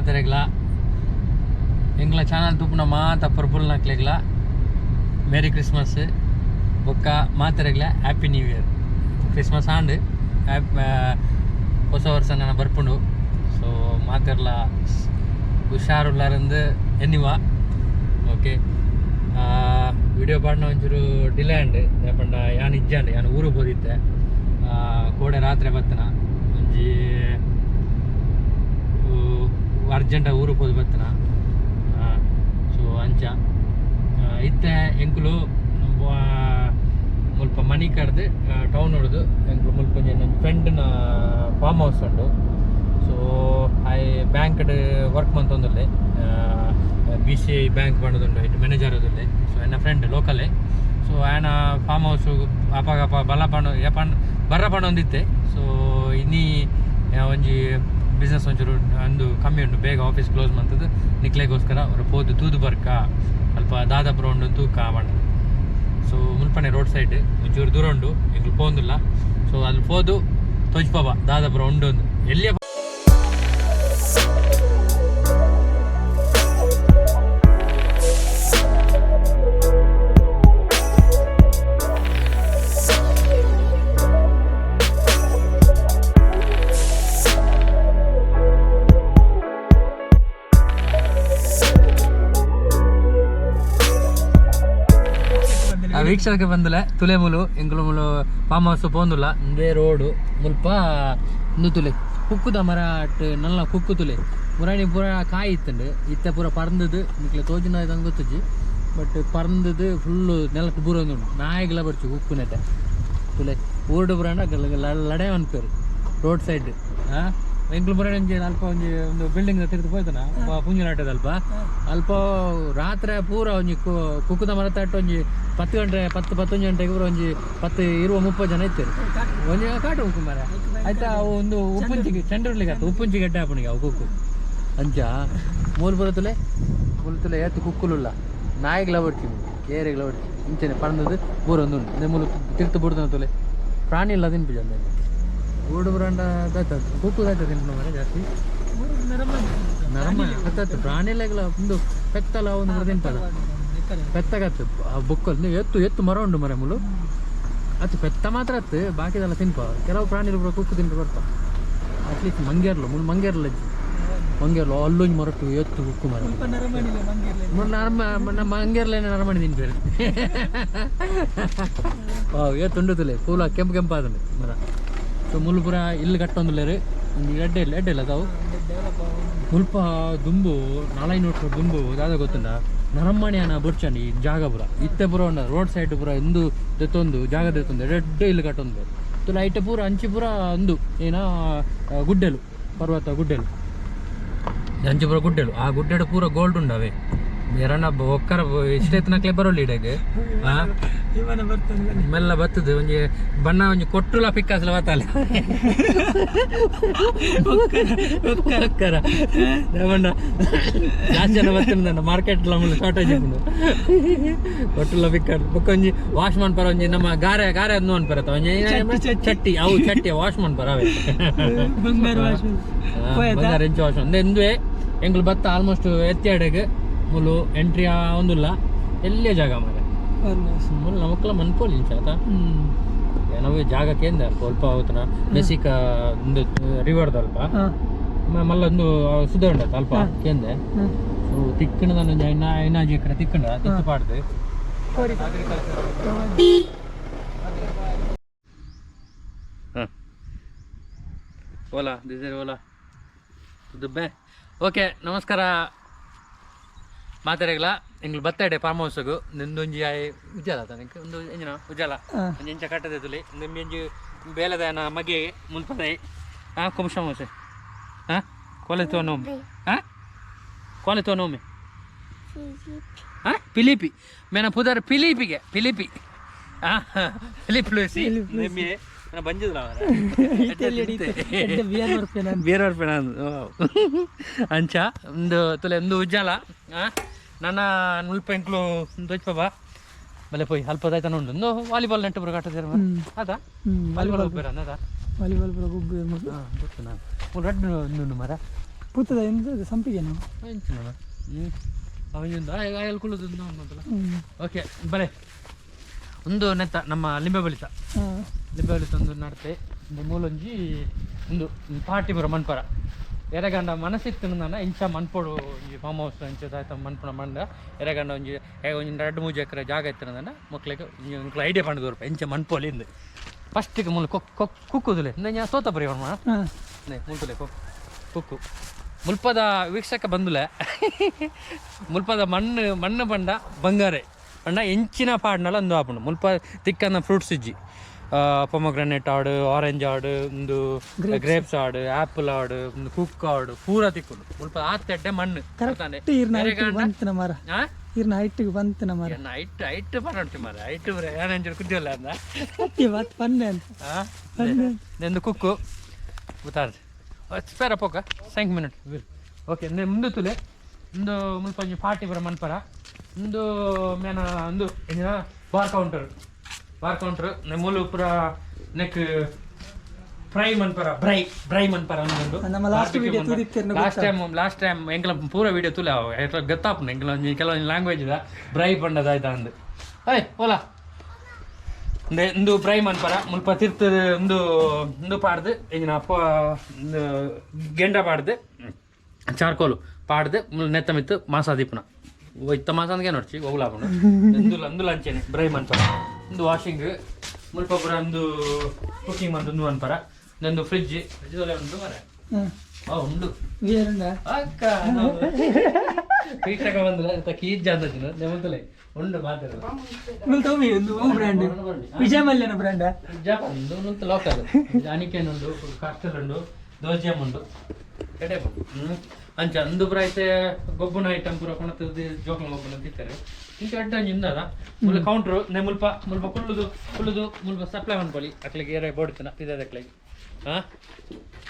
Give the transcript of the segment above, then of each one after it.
ಮಾತೆರೆಗ್ಲ ಎಂಗ್ಲ channel ತೂಪುನ ಮಾತ ಪರ್ಪುಲ್ ನಕ್ಲೆಗ್ಲ merry Christmas ಬೊಕ್ಕ ಮಾತೆರೆಗ್ಲ happy new year. Christmas ಆಂಡ್, ಹೊಸ ವರ್ಷ ನನ್ನ ಬರ್ಪುಂಡು. ಸೊ ಮಾತೆರ್ಲ ಹುಷಾರುಲ್ಲಾರಂದು ಎನ್ನಿವ. ಓಕೆ, ವಿಡಿಯೋ ಪಾಡ್ನ ಒಂಚೂರು ಡಿಲೇ ಆಂಡ್. ಪಂಡ ಯಾನ್ ಇಜ್ಜಾಂಡ್, ಯಾನ್ ಊರು ಪೋದಿತ್ತೆ. ಕೋಡೆ ರಾತ್ರಿ ಬತ್ತನ, ಒಂಜಿ ಅರ್ಜೆಂಟ ಊರು ಪೋದು ಬತ್ತನ. ಸೊ ಅಂಚ ಇತ್ತೆ ಎಂಕುಲು ಮುಲ್ಪ ಮನಿ ಕಡ್ದು ಟೌನ್ ಹೊಡ್ದು ಎಂಕುಲು ಮುಲ್ಪ ಒಂಜಿ ನನ್ನ ಫ್ರೆಂಡ್ನ ಫಾರ್ಮ್ ಹೌಸ್ ಉಂಡು. ಸೊ I ಬ್ಯಾಂಕ್ಡ್ ವರ್ಕ್ ಮಂತೊಂದುಲ್ಲೆ, ಬಿ ಸಿ I bank ಪಂಡದುಂಡು, ಐಟ್ ಮ್ಯಾನೇಜರ್ ಅದುಲ್ಲೆ. ಸೊ ಎನ್ನ ಫ್ರೆಂಡ್ ಲೋಕಲೇ. ಸೊ ಆಯನ ಫಾರ್ಮ್ ಹೌಸು ಅಪಗಪ ಬಲ ಪಂಡ ಏಪಂಡ್ ಬರ್ರ ಪಂಡೊಂದಿತ್ತೆ. ಸೊ ಇನಿ ಒಂಜಿ ಬಿಸ್ನೆಸ್ ಒಂಚೂರು ಅಂದು ಕಮ್ಮಿ ಉಂಟು, ಬೇಗ ಆಫೀಸ್ ಕ್ಲೋಸ್ ಮಂತದ್ದು ನಿಕ್ಲೆಗೋಸ್ಕರ ಅವ್ರು ಪೋದು ತೂದು ಬರ್ಕ, ಅಲ್ಪ ದಾದಾಪುರ ಉಂಡು ತೂಕ ಪಂಡ. ಸೊ ಮುಲ್ಪನೆ ರೋಡ್ ಸೈಡ್ ಒಂಚೂರು ದೂರ ಉಂಡು, ಎಂಕ್ಲು ಪೋಂದಿಲ್ಲ. ಸೊ ಅಲ್ಲಿ ಪೋದು ತೋಜ್ಪಾಬ ದಾದಾಪುರ ಉಂಡು ಒಂದು ಎಲ್ಲಿಯ. ಆ ವೀಕ್ಷಕ ಬಂದಲೆ, ತುಲೆ ಮುಲು ಎಂಕುಲು ಮುಲು ಫಾರ್ಮ್ ಹೌಸ್ ಪೋಂದುಲ್ಲ. ಇಂದೇ ರೋಡು. ಮುಲ್ಪ ಇಂದು ತುಲೆ ಕುಕ್ಕುದ ಮರ ಅಟ್ ನಲ್ಲ ಕುಕ್ಕು ತುಲೆ ಮುರಾಣಿ ಪೂರ ಕಾಯಿ ಇತ್ತುಂಡು. ಇತ್ತೆ ಪೂರ ಪರ್ಂದದು, ನಿಕ್ಲೆ ತೋಜಿನ ನಂಗೆ ಗೊತ್ತುಜಿ, ಬಟ್ ಪರ್ಂದದು ಫುಲ್ಲು ನೆಲಕ್ಕೆ ಬೂರೊಂದುಂಡು. ನಾಯಿಗ್ಲ ಬರ್ಚು ಕುಕ್ಕು ನೆಟ್ಟೆ. ತುಲೆ ಊರುಡು ಪುರಾಣ ಲಡೆ ಅನ್ಪೇರು ರೋಡ್ ಸೈಡ್. ಹಾಂ, ಎಂಕ್ಲು ಮುರಾಣಿ ಒಂಜಿ ಅಲ್ಪ ಒಂಜಿ ಒಂದು ಬಿಲ್ಡಿಂಗ್ ತಿರ್ತು ಪೋಯ್ತನ ಪುಂಜನಾಟದ ಅಲ್ಪ. ಅಲ್ಪ ರಾತ್ರಿ ಪೂರ ಒಂಜಿ ಕುಕ್ಕುದ ಮರ ತಟ್ಟು ಒಂಜಿ 10 ಗಂಟೆ, 10, 11 ಗಂಟೆಗೆ ಪೂರ ಒಂಜಿ 10, 20, 30 ಜನ ಇತ್ತೇರು. ಒಂಜಿ ಕಾಟು ಉಕ್ಕು ಮರ ಆಯ್ತಾ, ಅವು ಒಂದು ಉಪ್ಪುಂಚಿಗೆ ಚೆಂಡುರ್ಲಿಗೆ ಆತು, ಉಪ್ಪುಂಚಿ ಗಡ್ಡೆ ಆಪುಣಿಗೆ ಅವು ಕುಕ್ಕು. ಅಂಚ ಮೂಲು ಬರತ್ತಲೆ ಮೂಲು ತುಲೆ ಏತ್ ಕುಕ್ಕುಲುಲ್ಲ, ನಾಯಿಗ್ಲ ಬರ್ಚಿ, ಏರೆಗ್ಲ ಬರ್ಚಿ. ಇಂಚನೆ ಪಂದದು ಬೂರೊಂದು ಉಂಟು. ಮೂಲು ತಿರ್ತು ಬುಡ್ದು ತುಲೆ, ಪ್ರಾಣಿ ಇಲ್ಲ ತಿನ್ಪುಜ. ಊಡು ಬರಂಡ ದಾತ ಕುಕ್ಕು ದಾತ ತಿನ್ಪುನ ಮರ ಜಾಸ್ತಿ ನರಮ ಅತ್ತ ಪ್ರಾಣಿ ಎಲ್ಲ ಒಂದು ಪೆತ್ತಲ ಒಂದು ಪೂರ ತಿನ್ಪದ. ಪೆತ್ತಗತ್ತು ಬುಕ್ಕಲ್ ಎತ್ತು ಎತ್ತು ಮರ ಉಂಡು ಮರ ಮುಲು ಅತ್ತು ಪೆತ್ತ ಮಾತ್ರ ಅತ್ತು, ಬಾಕಿದೆಲ್ಲ ತಿನ್ಪ. ಕೆಲವು ಪ್ರಾಣಿಲು ಪೂರ ಕುಕ್ಕು ತಿನ್ಪ ಬರ್ಪ. ಅಟ್ಲೀಸ್ಟ್ ಮಂಗೇರ್ಲು ಮುಲು ಮಂಗೇರ್ಲ ಅಜ್ಜಿ ಮಂಗೇರ್ಲು ಅಲ್ಲೊಂಜಿ ಮರಟ್ಟು ಎತ್ತು ಕುಕ್ಕು ಮರ. ಮುಲು ನರಮ ನಮ್ಮ ಮಂಗೇರ್ಲೇನೆ ನರಮಣಿ ತಿನ್ಪೇರು. ವಾವ್, ಏತ್ ಉಂಡು ತುಲೆ, ಪೂಲ ಕೆಂಪು ಕೆಂಪಾದಂಡು ಮರ. ಸೊ ಮುಲು ಪೂರ ಇಲ್ಲು ಕಟ್ಟೊಂದುಲ್ಲೇರು. ಒಂಜಿ ಎಡ್ಡೆ ಇಲ್ಲ, ಎಡ್ಡೆ ಇಲ್ಲ ತಾವು. ಮುಲ್ಪ ದುಂಬು 400 ದುಂಬು ದಾದ ಗೊತ್ತುಂಡ, ನರಮಣಿಯನ ಬೊಡ್ಚಂಡಿ ಈ ಜಾಗ ಪೂರ. ಇತ್ತೆ ಪೂರ ಉಂಡ ರೋಡ್ ಸೈಡ್ ಪೂರ ಇಂದು ದೆತ್ತೊಂದು ಜಾಗ ದೆತ್ತೊಂದು ಎಡ್ಡೆ ಇಲ್ಲು ಕಟ್ಟೊಂದು. ತುಲ ಐಟೆ ಪೂರ ಅಂಚಿ ಪೂರ ಅಂದು ಏನ ಗುಡ್ಡೆಲು, ಪರ್ವತ ಗುಡ್ಡೆಲು, ಅಂಚಿ ಪೂರ ಗುಡ್ಡೆಲು. ಆ ಗುಡ್ಡೆಡು ಪೂರ ಗೋಲ್ಡ್ ಉಂಡವೆ. ಎರಣ ಒಕ್ಕರ ಇಷ್ಟೆತ್ತನಕ್ಲೆ ಬರೋಲ್ಲ ಇಡೆಗ್. ಇವನ ಬರ್ತಾನೆ. ಮೆಲ್ಲ ಬತ್ತದು ಒಂಜಿ ಬಣ್ಣ ಒಂಜಿ ಕೊಟ್ಟುಲ ಪಿಕ್ಕಾಸಲ ಬತ್ತಲ್ಲ ಒಕ್ಕರ ಬಣ್ಣ. ಜಾಸ್ತಿ ಜನ ಬತ್ತಿನ ಮಾರ್ಕೆಟ್ ಶಾರ್ಟೇಜ್ ಇಪ್ಪುಂಡು. ಕೊಟ್ಟುಲ ಪಿಕ್ಕಾಡ್ ಬೊಕ್ಕ ಒಂಜಿ ವಾಶ್ ಮನ್ಪರ ಒಂಜಿ ನಮ್ಮ ಗಾರೆ ಗಾರೆ ಅದ್ನು ಅನ್ಪರತ್ತ ಒಂಜಿ ಚಟ್ಟಿ, ಅವು ಚಟ್ಟಿ ವಾಶ್ ಮನ್ಪರ ಅವೇ. ಬಂಗಾರ ವಾಶ್. ಬಂಗಾರ ಎಂಚ ವಾಶ್ ಅಂದೆ ಎಂದುವೆ. ಎಂಕ್ಲು ಬತ್ತ ಆಲ್ಮೋಸ್ಟ್ ಎತ್ತಿ ಅಡೆಗ್ ಮುಲು ಎಂಟ್ರಿ ಒಂದುಲ್ಲ, ಎಲ್ಲೇ ಜಾಗ ಮಾರೆ. ಮುಲು ನಮಕ್ಲ ಮನ್ಪೋಲಿ ಇಂಚ ಆತ. ನಾವು ಜಾಗ ಕೇಂದ್ರ ಅಲ್ಪ ಅಲ್ಪ ಹೋಗ್ತಾನ ಬೆಸಿಕ ಒಂದು ರಿವರ್ದ ಅಲ್ಪ ಮಲ್ಲ ಒಂದು ಸುಧ ಉಂಡತ್ತ ಅಲ್ಪ ಕೇಂದ್ರ. ಸೊ ತಿಕ್ಕಣ ಒಂಜಿ ಐನಾ ಐನಾಜಿ ಎಕರೆ ತಿಕ್ಕಂಡ ತಿಕ್ಕು ಪಾಡ್ದು. Agriculture. Ola, this is Ola ದುಬ್ಬೆ. ಓಕೆ, ನಮಸ್ಕಾರ ಮಾತಾಡಗ್ಲ. ಎಂಗ್ಲು ಬತ್ತಾಡೆ ಫಾರ್ಮ್ ಹೌಸ್ಗು. ನಿಂದೊಂಜಿ ಆಯ್ ಉಜ್ಜಾಲ ತನಕ ಒಂದು ಎಂಜಿನ ಉಜ್ಜಾಲ ಒಂಜಿ ಎಂಚ ಕಟ್ಟದೆ ತುಲಿ. ನಿಂಬಿ ಒಂಜಿ ಬೇಲದಾನ ಮಗೆ ಮುಲ್ಪದೈ. ಹಾಂ, como chama você? Hã? Qual é teu nome? Hã? Qual é teu nome? Hã? Felipe. ಮೇನ ಪುದರ್ ಫಿಲಿಪಿಗೆ, ಫಿಲಿಪಿ. ಹಾಂ, ಫಿಲಿಪ್ ಲೂಸಿ. ನಿಮ್ಮೆ ನಾನು ಬಂದಿದ್ಲ. ಬಿಯರ್ ಬರ್ಪೇನ. ಬೇರೆ ಬರ್ಪೇಣ ಅಂಚ ಒಂದು ತುಲೆ ಒಂದು ಉಜ್ಜಾಲ. ಹಾಂ, ನನ್ನ ಮುಲ್ಪ ಎಂಕ್ಲು ತೋಚ್ಪ ಬಲೆ ಪೋಯ್ ಅಲ್ಪ ದಾಯ್ತಾನ ಉಂಡು. ಒಂದು ವಾಲಿಬಾಲ್ ನೆಟ್ ಬರೋ ಕಟ್ಟದಿರ ಅದ. ವಾಲಿಬಾಲ್ ಹೋಗ್ಬೇರ ಅದ. ವಾಲಿಬಾಲ್ ಪೂರ ಗೊಬ್ಬು. ಹಾಂ, ಗೊತ್ತು. ನಾನು ಮೂರು ರಡ್ಡು ಉಂಡು ಮರ. ಪೂತದ ಎಂತ ಸಂಪಿಗೆ ನಾವು. ಎಂಚಿನ ಅವನಿಂದ ಆಯಲ್ ಕುಳ್ಳುದು. ಓಕೆ, ಬಲೆ. ಒಂದು ನೆತ್ತ ನಮ್ಮ ಲಿಂಬೆ ಬಲಿತ. ಲಿಂಬೆ ಬಲಿತ ಒಂದು ನಡತೆ. ಒಂದು ಮೂಲೊಂಜಿ ಒಂದು ಪಾರ್ಟಿ ಬರೋ ಮನ್ಪರ ಎರೆಗಂಡ ಮನಸ್ಸಿತ್ತು ನನ್ನ ಇಂಚ ಮನ್ಪೊಡು. ಒಂಜಿ ಫಾರ್ಮ್ ಹೌಸ್ ಇಂಚ ದಾಯ್ತ ಮನ್ಪುನ ಮಂಡ ಎರೆಗಂಡ ಒಂಜಿ ಒಂಜಿ 2-3 ಎಕರೆ ಜಾಗ ಇತ್ತು ನನ್ನ ಮಕ್ಳಿಗೆ ಒಂಜಿ ಐಡಿಯಾ ಪಂಡ ರೂಪಾಯಿ ಇಂಚ ಮನ್ಪೊಲಿ ಇಂದು. ಫಸ್ಟಿಗೆ ಮೂಲು ಕೊಕ್ ಕೊಕ್ ಕುಕ್ಕುದುಲೆ ಇಂದ ತೋತ ಬರಿ ಅವನು. ಮುಲ್ತುಲೆ ಕುಕ್ಕು ಮುಲ್ಪದ ವೀಕ್ಷಕ ಬಂದುಲೆ. ಮುಲ್ಪದ ಮಣ್ಣು ಮಣ್ಣು ಪಂಡ ಬಂಗಾರೆ ಪಂಡ ಎಂಚಿನ ಪಾಡ್ನಲ ಅಂದು ಆಪುಂಡು. ಮುಲ್ಪ ತಿಕ್ಕನ ಫ್ರೂಟ್ಸ್ ಇಜ್ಜಿ. ಪೊಮೊಗ್ರಾನೇಟ್ ಆಡು, ಆರೆಂಜ್ ಆಡು, ಒಂದು ಗ್ರೇಪ್ಸ್ ಆಡು, ಆಪಲ್ ಆಡು, ಒಂದು ಕುಕ್ ಆಡು, ಪೂರ ತಿಕ್ಕುಂಡು ಮುಲ್ಪ. ಆತ್ತೆಡ್ಡೆ ಮಣ್ಣು ಗೊತ್ತಾನೆ? ಈರ್ನ ಹೈಟ್ ಬಂತನ ಮರ. ಆ? ಈರ್ನ ಹೈಟ್ಗೆ ಬಂತನ ಮರ. ಎನ್ನ ಹೈಟ್ ಹೈಟ್ ಪನ್ನೊಂಟಿ ಮರ ಹೈಟ್ ಬರ ಏನ್ ಕುದ್ದಿಲ್ಲ ಅಂದ. ಅತ್ತಿ ಬತ್ ಪನ್ನೆ ಅಂತ. ನೆಂದು ಕುಕ್ಕು ಗೊತ್ತಾರ್ದು ಸ್ಪೇರ ಪೋಕ 5 ಮಿನಿಟ್. ಓಕೆ, ಮುಂದೆ ತುಲೆ ಒಂದು ಮುಲ್ಪ ಒಂಜಿ ಪಾರ್ಟಿ ಬರ ಮನ್ಪರ. ಒಂದು ಮೇನ ಒಂದು ಎಂಜಿನ ಬಾರ್ ಕೌಂಟರ್. ಬಾರ್ ಕೌಂಟರ್ ಮೂಲು ಪೂರ ನೆಕ್ ಫ್ರೈ ಮನ್ಪರ, ಬ್ರೈ ಬ್ರೈ ಮನ್ಪರ ಉಂಡು. ನಮ್ಮ last video ತೂದಿತ್ತೆರ್ನ. ಲಾಸ್ಟ್ ಟೈಮ್, ಲಾಸ್ಟ್ ಟೈಮ್ ಎಂಕಲ ಪೂರ ವಿಡಿಯೋ ತುಲೆ ಅವ ಗೊತ್ತಾಪುಂಡು. ಎಂಕಲ ಒಂಜಿ ಕೆಲವೊಂಜಿ ಲ್ಯಾಂಗ್ವೇಜ್ ಇದ ಬ್ರೈ ಪಂಡದ ಆಯ್ತಾ ಅಂದು. ಏಯ್ ಓಲಾ ಇಂದು ಇಂದು ಬ್ರೈ ಮನ್ಪರ. ಮುಲ್ಪ ತಿರ್ತು ಒಂದು ಇಂದು ಪಾಡ್ದು ಎಂಜಿನ ಇಂದು ಗೆಂಡ ಪಾಡ್ದು, ಚಾರ್ಕೋಲು ಪಾಡ್ದು ಮುಲ್ ನೆತ್ತ ಮಿತ್ತು ಮಾಸ ದೀಪನ ಇತ್ತ ಮಾಸ ಅಂದ್ಗೆ ನೋಡ್ಚಿ ಹೋಗ್ಲಾಪುಂಡು. ಇಂದು ಅಂದು ಲಂಚೇನೆ ಬ್ರೈ ಮನ್ಪರ. ಇಂದು ವಾಷಿಂಗ್ ಮುಲ್ಪ ಪೂರ. ಒಂದು ಕುಕಿಂಗ್ ಮಂತ್ ಒಂದು ಮನ್ಪರ. ಇನ್ನೊಂದು ಫ್ರಿಜ್. ಫ್ರಿಜ್ ಉಂಟು ಮರ. ಆ ಉಂಡು. ಬೇರುಂಡ. ಅಕ್ಕ ವೀಕ್ಷಕ ಬಂದಿಲ್ಲ ಕೀಜ್ ಅಂತ ನೆಮ್ಮತ್ತಲೇ ಉಂಡು ಮಾತಾಡ. ಮುಲ್ ತೋಮಿ ಒಂದು ಓ ಬ್ರ್ಯಾಂಡ್, ವಿಜಯ ಮಲ್ಯನ ಬ್ರ್ಯಾಂಡ್. ಜಪಾನ್ ಉಂಟು, ಲೋಕಲ್ ಅನಿಕೇನ್ ಉಂಡು, ಕಾಸ್ಟಲ್ ಉಂಡು, ದೋಜಿಯಂ ಉಂಡು, ಎಡೆ. ಅಂಚ ಅಂದು ಪೂರ ಐತೆ ಗೊಬ್ಬುನ ಐಟಮ್ ಪೂರ ಕೊಣತದ್ದು ಜೋಕುಲು ಗೊಬ್ಬುನ ತಿಂತಾರೆ. ಇಂಚ ಎಡ್ಡೆ ಒಂಜಿ ಇಂದದ ಮುಲ್ಪ ಕೌಂಟ್ರು ನೆ. ಮುಲ್ಪ ಮುಲ್ಪ ಕುಲ್ಲುದು ಕುಲ್ಲುದು ಮುಲ್ಪ ಸಪ್ಲೈ ಮನ್ಪೊಲಿ ಅಕ್ಲಿಗೆ ಏರೆ ಬೋಡ್ತಿನ ಪಿದದಕ್ಲಿಗೆ. ಹಾ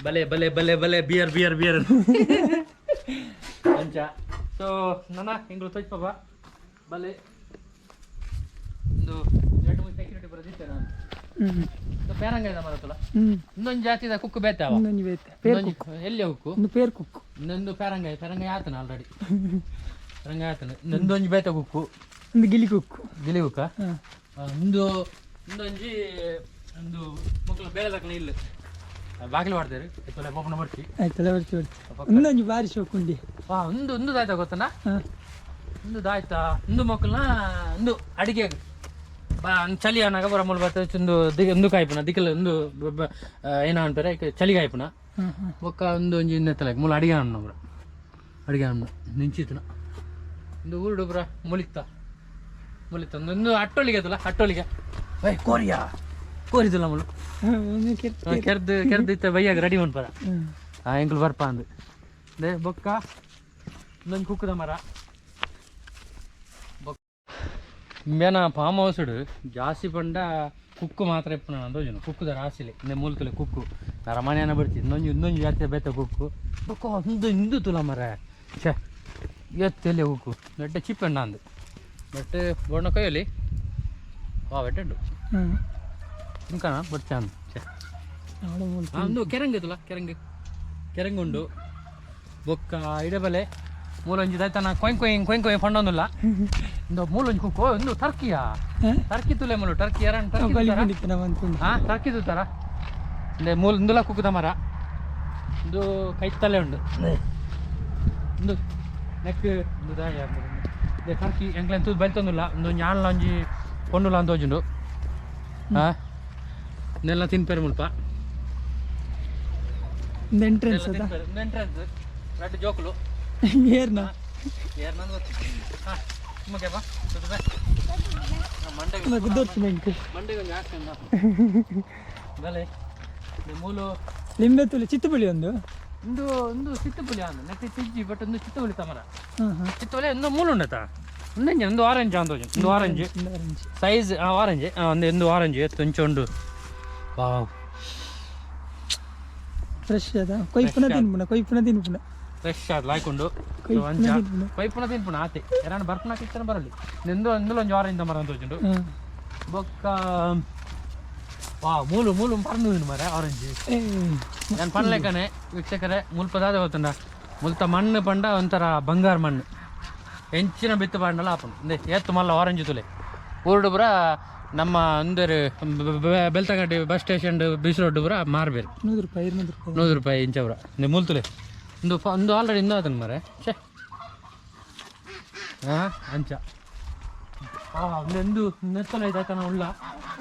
ಬಲೆ ಬಲೆ ಬಲೆ ಬಲೆ, ಬಿಯರ್ ಬಿಯರ್ ಬಿಯರ್ ಅಂಚ. ಸೊ ನನ್ನ ಎಂಗ್ಲು ತೋಜ್ಪಾಪ ಬಲೆ. ಒಂದು ಎರಡು ಮೂರು ಸೆಕ್ಯೂರಿಟಿ ಬರೋದಿತ್ತೆ ನಾನು. ಪೇರಂಗ ಇದೆ ಮರತುಲ. ಇನ್ನೊಂದು ಜಾತಿದ ಕುಕ್ಕು ಬೇತಾವ. ಇನ್ನೊಂದು ಬೇತೆ ಪೇರ್ ಕುಕ್ಕು. ಎಲ್ಲಿ ಕುಕ್ಕು? ಒಂದು ಪೇರ್ ಕುಕ್ಕು. ಇನ್ನೊಂದು ಪೇರಂಗಾಯಿ. ಪೇರಂಗಾಯಿ ಆತನ ಆಲ್ರೆಡಿ, ಪೇರಂಗಾಯಿ ಆತನ. ಇನ್ನೊಂದೊಂಜಿ ಬೇತೆ ಕುಕ್ಕು. ಒಂದು ಗಿಲಿ ಕುಕ್ಕು. ಗಿಲಿ ಕುಕ್ಕ. ಒಂದು ಇನ್ನೊಂಜಿ ಒಂದು ಮಕ್ಕಳು ಬೇರೆ ತಕ್ಕನ ಇಲ್ಲ ಬಾಗಿಲು ಮಾಡ್ತಾರೆ ಇತ್ತಲ್ಲ ಓಪನ್ ಮಾಡ್ತಿ. ಆಯ್ತಲ್ಲ, ಬರ್ತಿ ಬರ್ತಿ. ಇನ್ನೊಂದು ಬಾರಿ ಶೋಕುಂಡಿ. ಹಾ, ಒಂದು ಒಂದು ದಾಯ್ತಾ ಗೊತ್ತನಾ? ಒಂದು ದಾಯ್ತಾ ಒಂದು ಮಕ್ಕಳನ್ನ ಒಂದು ಅಡಿಗೆ ಬಾ ಚಳಿ ಅನ್ನಾಗ ಬರ ಮುಲ್ ಬರ್ತದೆ. ಒಂದು ಒಂದು ಕಾಯ್ಪುನ ದಿಕ್ಕಲ ಒಂದು ಏನ ಅನ್ತಾರೆ ಚಳಿ ಕಾಯ್ಪುನ. ಹಾಂ ಹಾಂ ಬೊಕ್ಕ ಒಂದು ಒಂಜಿ ಇನ್ನೆತ್ತಲ ಮೂಲ ಅಡಿಗೆ ಹಣ್ಣು ಬ್ರ, ಅಡಿಗೆ ಹಣ್ಣು ನಿಂಚಿತನ. ಒಂದು ಊರುಡು ಬ್ರ ಮುಲಿತ್ತ ಮುಲಿತ್ತ ಒಂದು ಅಟ್ಟೊಳಿಗೆ ಅದಲ್ಲ ಅಟ್ಟೊಳಿಗೆ. ಏಯ್ ಕೋರಿಯಾ ಕೋರಿದಲ್ಲ ಮುಲು. ಕೆರ್ದು ಕೆರ್ದು ಇತ್ತ ಬೈಯಾಗ ರೆಡಿ ಮನ್ಪರ. ಆ ಎಂಕುಲು ಬರ್ಪ ಅಂದು they ಬೊಕ್ಕ ಇನ್ನೊಂದು ಕುಕ್ಕುದ ಮರ. ಇಂಬೇನ ಫಾರ್ಮ್ ಹೌಸ್ಡ್ ಜಾಸ್ತಿ ಪಂಡ ಕುಕ್ಕು ಮಾತ್ರ ಇಪ್ಪುನ ಅಂದೋಜುನು. ಕುಕ್ಕುದ ರಾಸಿಲೆ ಇಂದೆ ಮೂಲತುಲೆ ಕುಕ್ಕು ಅರಮನೆಯನ್ನ ಬಿಡ್ತಿ. ಇನ್ನೊಂದು ಇನ್ನೊಂದು ಜಾತಿ ಬೇತೆ ಕುಕ್ಕು. ಬೊಕ್ಕ ಒಂದು ಇಂದು ತುಲ ಮರ ಛೇ ಎತ್ತೆಲ್ಲಿ ಕುಕ್ಕು ದೊಡ್ಡ ಚಿಪ್ಪಣ್ಣ ಅಂದು. ಬಟ್ ಬೋರ್ಣ ಕೊಯ್ಯಲಿ ವಾ ಬೆಟ್ಟುಂಡು. ಇಂಕಣ ಬೊಚ್ಚ ಅಂದು ಛೇ. ಒಂದು ಕೆರಂಗ್ ತುಲ, ಕೆರಂಗ್ ಕೆರಂಗ್ ಉಂಡು. ಬೊಕ್ಕ ಇಡಬಲೆ ಮೂಲೊಂಜಿ ದೈತನ ಕೊಯ್ ಕೊಯ್ ಕೊಯ್ ಕೊಯ್ ಪಂಡೊಂದುಲ್ಲ. ಇಂದು ಮೂಲೊಂಜಿ ಕುಕ್ಕು. ಒಂದು ಟರ್ಕಿಯಾ? ಟರ್ಕಿ ತುಲೆ ಮೂಲು ಟರ್ಕಿ ಯಾರನ್ ಟರ್ಕಿ ತೂತಾರಾ? ಹಾ, ಟರ್ಕಿ ತೂತಾರ. ಇಂದೆ ಮೂಲ ಇಂದುಲ ಕುಕ್ಕುದ ಮರ. ಇಂದು ಕೈತಲ್ಲೇ ಉಂಡು. ಇಂದು ನೆಕ್ ಇಂದು ದಾಯ ಇಂದೆ ಟರ್ಕಿ ಎಂಕ್ಲೆನ್ ತೂದು ಬೈತೊಂದುಲ್ಲ. ಇಂದು ಒಂಜಿ ಆನ್ಲ ಒಂಜಿ ಪೊಣ್ಣುಲ ಅಂತ ತೋಜುಂಡು. ಹಾ, ಇಂದೆಲ್ಲ ತಿನ್ಪೇರು ಮುಲ್ಪ. ಎಂಟ್ರೆನ್ಸ್ ಅದ. ಎಂಟ್ರೆನ್ಸ್ ರಡ್ಡ್ ಜೋಕುಲು. ಏರ್ನ? ಏರ್ನಂದು ಗೊತ್ತಿಲ್ಲ. ಹಾ ನಿಮಗೆ ಬಾ ತುದು ಮಂಡೆಗೆ. ಗುದ್ದೊತ್ತು ಮೆಂಕ್. ಮಂಡೆಗೆ ಒಂಜಿ ಹಾಕ್ತೇನೆ ಬಲೆ ಮೂಲು. ಲಿಂಬೆ ತುಲೆ, ಚಿತ್ತುಪುಳಿ ಒಂದು. ಇಂದು ಒಂದು ಚಿತ್ತುಪುಲಿ ಅಂದು ನೆಟ್ಟಿ ತಿಜ್ಜಿ. ಬಟ್ ಒಂದು ಚಿತ್ತುಪುಲಿ ತಮರ. ಹಾಂ ಹಾಂ ಚಿತ್ತುಪುಲಿ ಒಂದು ಮೂಲು ಉಂಡತ. ಒಂದೆಂಜಿ ಒಂದು ಆರೆಂಜ್ ಅಂದು ಒಂದು ಆರೆಂಜ್. ಒಂದು ಆರೆಂಜ್. ಸೈಜ್ ಆರೆಂಜ್ ಒಂದು ಒಂದು ಆರೆಂಜ್ ಎತ್ತು ಒಂಚೆ ಉಂಡು. ವಾವ್. ಫ್ರೆಶ್ ಅದ. ಕೊಯ್ಪುನ ತಿನ್ಪುನ, ಕೊಯ್ಪುನ ತಿನ್ಪುನ. ಫ್ರೆಶ್ ಆದ್ ಲಾಯ್ಕೊಂಡು. ಕೊಯ್ಪುನ ಅಂಚ ತಿನ್ಪುನ. ಕೊಯ್ಪುನ ತಿನ್ಪುನ ಆತೆ ಏನಾನ ಬರ್ಪುನ ಕಿತ್ತನ ಬರಲಿ. ನಿಂದು ಇಂದುಲ ಒಂಜಿ ಆರೆಂಜ್ ಮರ ಅಂತ ಉಂಟು. ಬೊಕ್ಕ ವಾ ಮೂಲು ಮೂಲು ಪರ್ನು ಮರ ಆರೆಂಜ್. ನಾನು ಪನ್ಲೆಕ್ಕನೆ ವೀಕ್ಷಕರೇ, ಮುಲ್ಪ ದಾದ ಗೊತ್ತುಂಡ ಮುಲ್ತ ಮಣ್ಣು ಪಂಡ ಒಂಥರ ಬಂಗಾರ ಮಣ್ಣು ಎಂಚಿನ ಬಿತ್ತು ಪಾಂಡಲ ಆಪುಂಡು ಇಂದೆ ಏತ್ ಮಲ್ಲ ಆರೆಂಜ್ ತುಲೆ ಊರುಡು ಪೂರ ನಮ್ಮ ಅಂದರು ಬೆಳ್ತಂಗಡಿ ಬಸ್ ಸ್ಟೇಷನ್ ಬಿಸ್ ರೋಡ್ ಪೂರ ಮಾರ್ಬೇರು 100 ರೂಪಾಯಿ 200 ರೂಪಾಯಿ. 100 ರೂಪಾಯಿ ಇಂಚ ಪೂರ. ಇಂದೆ ಮುಲ್ತುಲೆ ಇಂದು ಇಂದು ಆಲ್ರೆಡಿ ಇಂದು ಆತನ ಮರೆ ಛೇ ಹಾಂ ಅಂಚ ಇಂದು ನೆತ್ತಲ ಇದಾಯ್ತಾನ ಉಳ್ಳ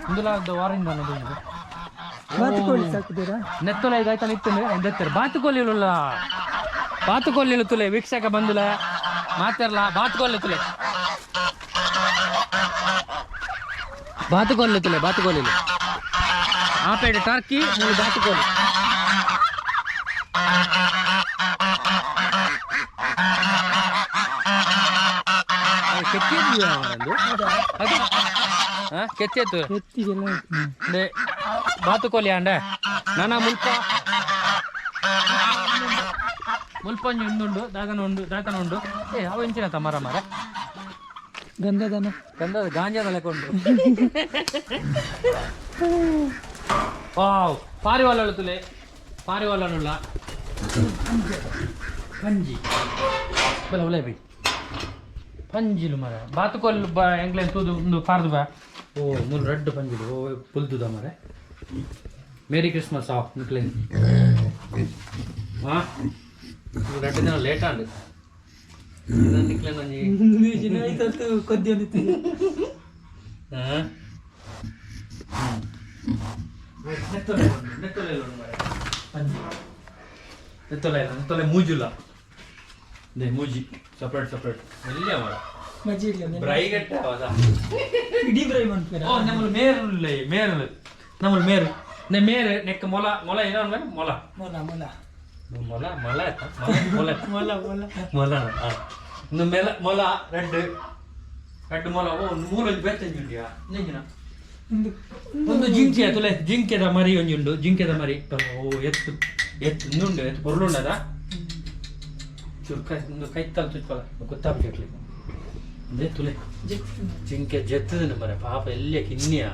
ಇಂದುಲ ಆರೆಂಜ್ ಅನ್ನೋದು. ಬಾತುಕೋಳಿ ಸಾಕುದೀರಾ? ನೆತ್ತೊಲ ಇದಾಯ್ತಾನ ಇತ್ತು ಎಂದೆತ್ತಾರೆ ಬಾತುಕೋಲಿ ಉಲ್ಲ ಬಾತುಕೋಲಿ ತುಲೆ ವೀಕ್ಷಕ ಬಂದುಲ ಮಾತಿರ್ಲ ಬಾತುಕೋಲಿ ತುಲೆ ಬಾತುಕೋಲಿ ತುಲೆ ಬಾತುಕೋಲಿ ಆಪೇಡೆ ಟರ್ಕಿ ಮೂರು ಬಾತುಕೋಲಿ. ಕೆತ್ತಿತ್ತು. ಎತ್ತಿಗೆಲ್ಲ. ಬಾತುಕೋಲಿ ಅಂಡ ನಾನ ಮುಲ್ಪ ಮುಲ್ಪೊಂಜಿ ಉಂದುಂಡು ದಾದನ ಉಂಡು ದಾತನ ಉಂಡು. ಏ ಅವ ಇಂಚಿನ ಮರ ಮರ. ಗಂಧದನ. ಗಂಧದ ಗಾಂಜಾದ ಲೆಕ್ಕ ಉಂಡು. ವಾವ್ ಪಾರಿವಾಳ ತುಲೆ ಪಾರಿವಾಳನುಳ್ಳ ಪಂಜಿ ಬಲ ಉಲೈ ಬೈ ಪಂಜಿಲು ಮರ ಬಾತುಕೋಲ್ ಬ ಎಂಗ್ಲೇನ್ ತೂದು ಒಂದು ಪಾರ್ದು ಬಾ. ಓ ಮೂರು ರಡ್ಡು ಪಂಜಿಲು. ಓ ಪುಲ್ದುದ ಮರ. ಮೇರಿ ಕ್ರಿಸ್ಮಸ್ ಆಫ್ ನಿಕ್ಲೇನ್. ಹಾಂ ರಡ್ಡು ದಿನ ಲೇಟ್ ಆಂಡ್ ನಿಕ್ಲೇನ್ ಒಂಜಿ. ಕೊದ್ದಿ ಒಂದಿತ್ತು. ಹಾಂ ನೆತ್ತೊಲೆ ನೆತ್ತೊಲೆ ಮರ ಪಂಜಿ ನೆತ್ತೊಲೆ ಇಲ್ಲ ನೆತ್ತೊಲೆ ಮೂಜುಲ್ಲ they ಮೂಜಿ ಸಪ್ರೇಟ್ ಸಪ್ರೇಟ್ ಎಲ್ಲಿಯ ಮರ. ಮಜ್ಜಿ ಇಲ್ಲ. ಬ್ರೈಗಟ್ಟ ಅವದ. ಇಡೀ ಬ್ರೈ ಮನ್ಪೇರ. ಓ ನಮ್ಮಲ್ಲಿ ಮೇರು ಇಲ್ಲ ಮೇರು ನಮ್ಮಲ್ಲಿ ಮೇರು ನೆ ಮೇರು ನೆಕ್ಕ ಮೊಲ ಮೊಲ ಏನೋ ಅನ್ಬೇಕು ಮೊಲ. ಮೊಲ ಮೊಲ. ಮೊಲ ಮೊಲ ಆಯ್ತಾ ಮೊಲ ಮೊಲ. ಮೊಲ ಮೊಲ. ಮೊಲ ಇನ್ನು ಮೆಲ ಮೊಲ ರೆಡ್ ರೆಡ್ ಮೊಲ. ಓ ಒಂದು ಮೂಲ ಒಂಜಿ ಬೇತೆ ಒಂಜಿ ಉಂಡಿಯಾ ನೆಂಜಿನ. ಒಂದು ಒಂದು ಜಿಂಕೆ ತುಲೆ ಜಿಂಕೆದ ಮರಿ ಒಂಜಿ ಉಂಡು ಜಿಂಕೆದ ಮರಿ. ಓ ಎತ್ತು ಎತ್ತು ಉಂಡು ಎತ್ತು ಪೊರ್ಲುಂಡದ ಚೂರು ಕೈ ಒಂದು ಕೈತಲ್ ತುಚ್ಕೊಲ್ಲ ಗೊತ್ತಾಗ್ಬಿಟ್ಲಿ ಅದೇ ತುಲೆ ಜಿಂಕೆ ಜೆತ್ತದ ಮರೆ ಪಾಪ ಎಲ್ಲಿಯ ಕಿನ್ನಿಯ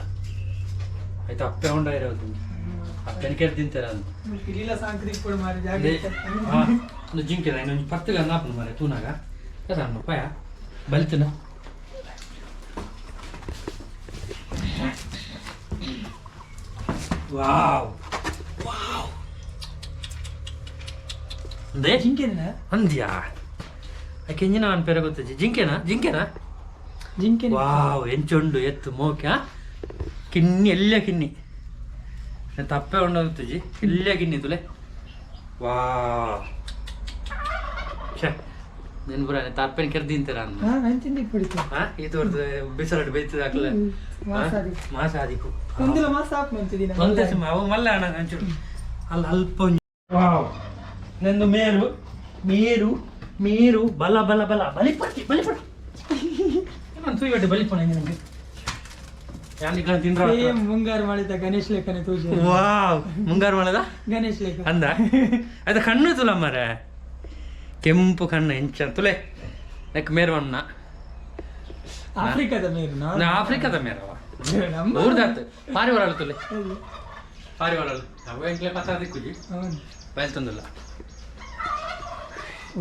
ಆಯ್ತು ಅಪ್ಪೆ ಹೊಂಡ ಇರೋದು ಅಪ್ಪೆನ ಕೆರೆ ತಿಂತಾರೆ ಅಂತ. ಪಿಲಿಲ ಸಾಂಕ್ರಿ ಕೂಡ ಮಾರಿ ಅದೇ, ಜಾಗ್ರತೆ. ಆ, ಒಂದು ಜಿಂಕೆ ಇನ್ನೊಂದು ಪತ್ತುಗ ಅಂದಾಪುಂಡು ಮರೆ ತೂನಾಗ ಕದ ಪಾಯ ಬಲ್ತನ. ವಾವ್ ವಾವ್ they ಜಿಂಕೆನಾ? ಅಂದ್ಯಾ ಆಕೆ ಇಂಜಿನ ಅನ್ಪೇರ ಗೊತ್ತಜ್ಜಿ ಜಿಂಕೆನಾ ಜಿಂಕೆನಾ? ಜಿಂಕೆ. ವಾವ್ ಎಂಚುಂಡು ಎತ್ತು ಮೋಕ್ಯ ಕಿನ್ನಿ ಎಲ್ಲ ಕಿನ್ನಿ ತಪ್ಪೆ ಉಂಡು ಗೊತ್ತಜ್ಜಿ ಎಲ್ಲ ಕಿನ್ನಿ ತುಲೆ. ವಾವ್ ಛೇ ನೆನ್ ಪುರ ತಪ್ಪೆನ ಕೆರ್ ತಿಂತೀರ ಅಂದ. ಹಾ ಅಂಚಿಂದಿಗೆ ಪಡಿತು. ಹಾ ಇದು ಬಿಸರಡ್ ಬೇಯ್ತದ ಹಾಕ್ಲೆ. ಮಾಸಾದಿ. ಮಾಸ ಆದಿಕ್ಕು. ಒಂದಿಲ್ಲ ಮಾಸ ಹಾಕ್ ಮಂತಿದಿನ. ಒಂದೇ ಸುಮ್ಮ ಅವು ಮಲ್ಲ ಅಣ್ಣ ಅಂಚುಡು ಅಲ್ಲ ಅಲ್ಪ ಒಂಜಿ. ವಾವ್ ನಂದು ಮೇರು ಮೇರು ಮೇರು ಬಲ ಬಲ ಬಲ ಬಲಿಪಟ್ಟಿ ಬಲಿಪಟ್ಟಿ ನಾನು ತೂಯಿಬಟ್ಟೆ ಬಲಿಪಣ ನನಗೆ ಯಾನಿಗ್ಲ ತಿಂದ್ರ. ಸೇಮ್ ಮುಂಗಾರು ಮಾಡಿದ ಗಣೇಶ್ ಲೇಖನೆ ತೂಜೆ. ವಾವ್ ಮುಂಗಾರು ಮಳೆದ ಗಣೇಶ್ ಲೇಖ. ಅಂದ ಅದು ಕಣ್ಣು ತುಲ ಮರೆ ಕೆಂಪು ಕಣ್ಣು ಎಂಚ ತುಲೆ ನೆಕ್ ಮೇರು ಅಣ್ಣ. ಆಫ್ರಿಕಾದ ಮೇರು. ನಾ ಆಫ್ರಿಕಾದ ಮೇರವ. ನಮ್ಮ ಊರ್ದಾತು ಪಾರಿವಾಳ ತುಲೆ ಪಾರಿವಾಳ ಅವು ಎಂಕ್ಲೆ ಪತ್ತ ದಿಕ್ಕುಜಿ. ಹೌದು. ಬಯಲ್ತೊಂದಿಲ್ಲ.